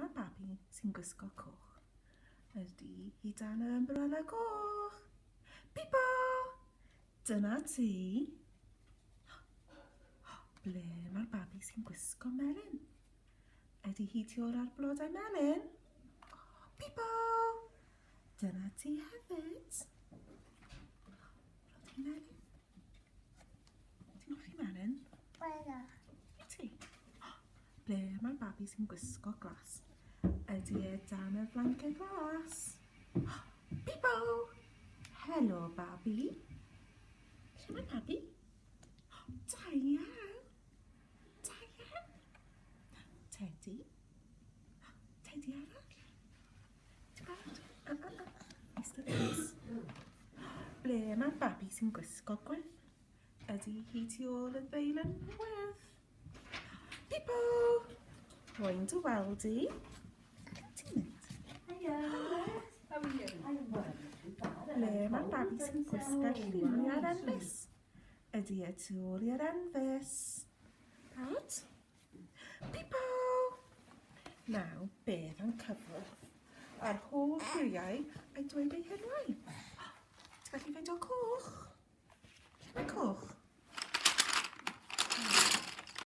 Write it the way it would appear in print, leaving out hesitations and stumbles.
mae'r babi sy'n gwisgo coch? Ydy hi dan yr ymbrela goch? Pipo! Dyna ti! Ble mae'r babi sy'n gwisgo melyn? Ydy hi tu ôl ar blodau melyn? Pipo! Dyna ti hefyd. Blodau melyn. Ti'n hoffi melyn? Wela. Wyt ti? Ble mae'r babi sy'n gwisgo glas? Ydy e dan y flanced glas? Pipo! Helo, babi. Lle mae babi? Da iawn. Da iawn. Teddy. Teddy arall. Ti'n barod? A, a, a. Eistedd plîs. Ble mae'r babi sy'n gwisgo gwyrdd? Ydy hi tu ôl y ddeilen wyrdd? Pipo! Rwy'n dy weld i. Lle ti'n mynd? Hiya. How are you? I'm well. Ble mae'r babi sy'n gwisgo lliwiau'r enfys? Ydy e tu ôl i'r enfys? Barod? Pipo! Nawr, beth am cyfwrdd â'r holl lliwiau a'i dweud eu henwau?